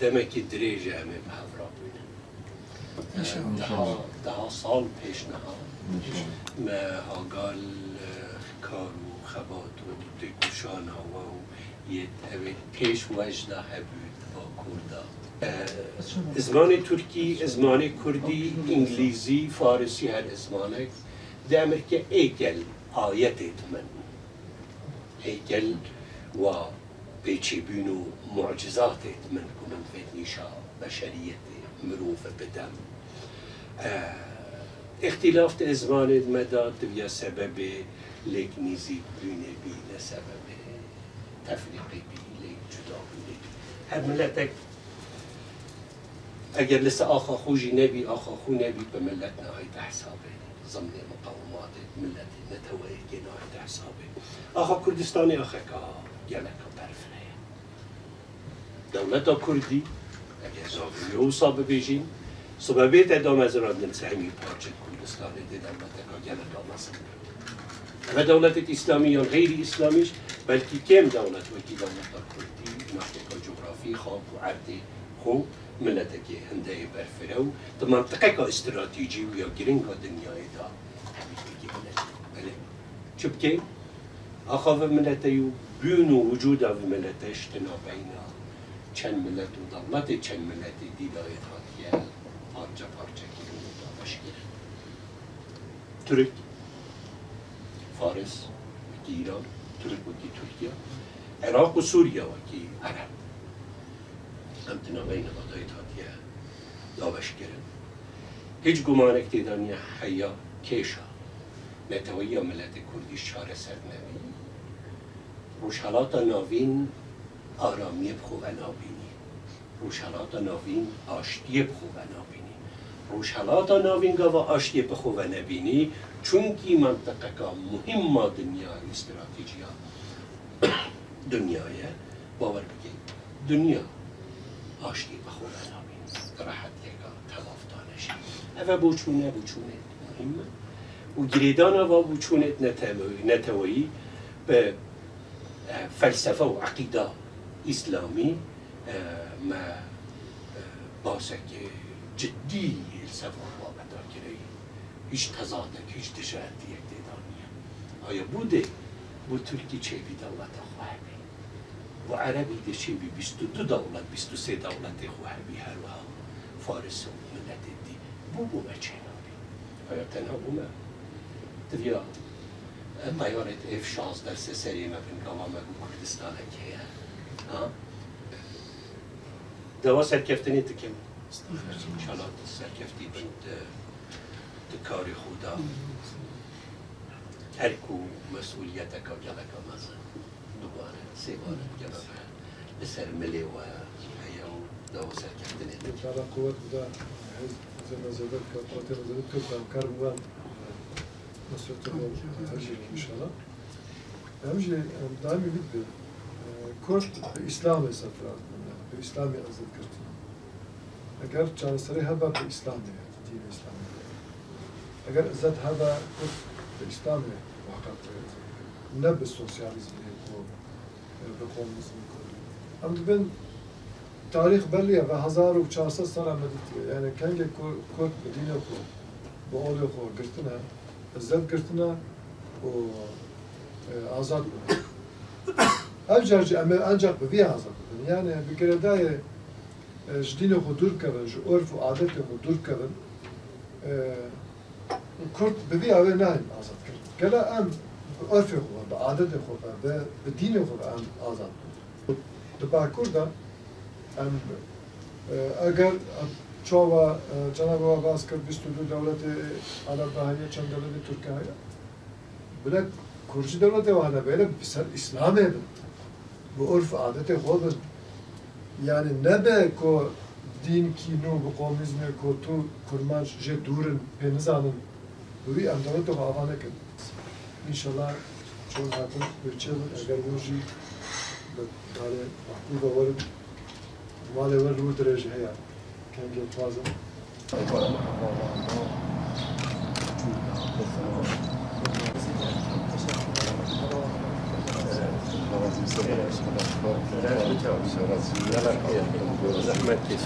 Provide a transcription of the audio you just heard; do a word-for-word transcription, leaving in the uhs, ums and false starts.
Demekî dirêj e em ê bi hev re bûne. Înşallah. Deha, deha sal pêş niha me hagal, e, kar û xebat û têkoşana we û yê ew ê pêş we jî de hebû di Bakur de. E, zimanê Tirkî, zimanê Kurdî, Îngilîzî, Farisî, her zimanek di Emerîkê êkel ayetê dimin. Êkel wa pêçêbûn û mucizatê dimin ku min divêt nîşa beşeriyetê, mirov bidem. Eh, îxtîlaf di zimanê me de diviya sebebê lêk nîzîk bûnê bî, ne sebebê tefrîqê bî, lêk cuda bûnê bî. Her miletek eger li ser axa xwe jî nebî, axa xwe nebî, bi milet nahête hesabê. Zimnê miqewimatê, miletê neteweyekê nahête hesabê. Axa Kurdistanê axeka geleka berfireh e. Dewleta Kurdî, eger navê wê wisa bibêjîn, sibe bête damezrandin, sehmî parçe Kurdistanê dê dewleteka geleka mezin be. Ev e dewletek îslamî yan xeyrî îslamî jî, belkî kêm dewlet wekî dewleta Kurdî, nafteka cografî, xak û erdê xwe, miletekê hindeyê berfireh û di mentiqeka stratejî û ya girîng a dinyayê de hemî wekî milet. Belê. Çi bikê? Axa vê miletê û bûn û wicûda vê milete ji di navbeyna çend milet û dewletê çend miletê dîdayê hatiye parçe parçe kirin û dabeşkirin. Tirk, Faris, wekî Îran, Tirk wekî Tirkiye, Iraq û Sûriye wekî Ereb. Em di navbeyna xwe de hatiye dabeşkirin. Hiç gumanek tê de niye heya kêşa neteweyiya miletê Kurdî çareser nebî. Rojhelata Navîn aramiyê bi xwe ve nabînî. Rojhelata Navîn aştiyê bi xwe ve nabînî. Rojhelata Navîn gava aştiyê bi xwe ve nebînî, çunkî mentiqeka muhîm a dinyayê, stratejiya dinyayê, bawer bike, dinya aştiyê bi xwe ve nabînî. Di rehetiyeka tevaf de neşî. Ev e boçûne, boçûne muhîm e. Û girêdana va boçûnê neteweyî, neteweyî bi, e, felsefe û eqîda îslamî, e, me, e, basekê cidî li ser van babeta kirî. Hiç tezadek, hiç dijentiyek tê de niye. Aya bû dê, bû Tirkî çêbî dewleta xwe hebî. Û Erebî dê çêbî bîst û du dewlet, bîst û sê dewletê xwe hebî, her wiha Faris û miletê dî. Bû bû me çênabî. Aya tenha bû me. Diviya, e, teyarê F şazdeh ser serê me bin, gava me bû Kurdistanek heye. Ha? Dawa serkeftinê dikim. Înşallah tu serkeftî bin di, di karê xwe de. Erk û mesûliyeteka geleka mezin. Dubare, sêbare geleka li ser milê we heye û dawa serkeftinê dikim. Teala quwet bide, hêz, hêzê me zêde bike, quwetê me zêde bike, ku em karin we, e, mesûliyetê xwe hejîrin înşallah. Em jî, em daîmî vî dibên, e, Kurd bi Îslamê serfiraz bûne, bi Îslamê izzet girtine. Eger çareserî hebe bi Îslamê, dînê Îslamê. Eger izzet hebe Kurd bi Îslamê muheqeq tê izzet girtin. Ne bi sosyalîzmê ku, e, bi komînîzmê ku. Em dibên tarîx belî ye, ve hezar û çar sed sala me dîtiye. Yani kengê Kur-, Kurd bi dînê xwe, bi olê xwe girtine, izzet girtine û, e, azad bûne. Ev car jî em ê ancak bi vî azad bibin. Yani bi girêdayê, e, ji dînê xwe dûr kevin, ji urf û adetê xwe dûr kevin, e, Kurd bi vî awê nayên azad kirin. Gele em bi urfê xwe, bi adetê xwe, bi, bi dînê xwe em azad bûn. Di Bakur de em, e, eger em çawa, e, cenabê we bas kir, bîst û du dewletê Ereb de heye, çend dewletê Tirkiye heye. Bile Kurd jî dewletê we hene, bêle bi ser Îslamê bin. Bi urf adetê xwe bin. Yani nebe ku dînkî nû bi komîzmê ku tu Kurmanc jê dûr in, pê nizanin. Bi wî em dewletê xwe ava nekin. Înşallah çor hatin pêçê bin, eger wir jî bi malê Mehbûba werin, malê we li wir dirêj heye. Kengê dixwazin. Zehmet keş.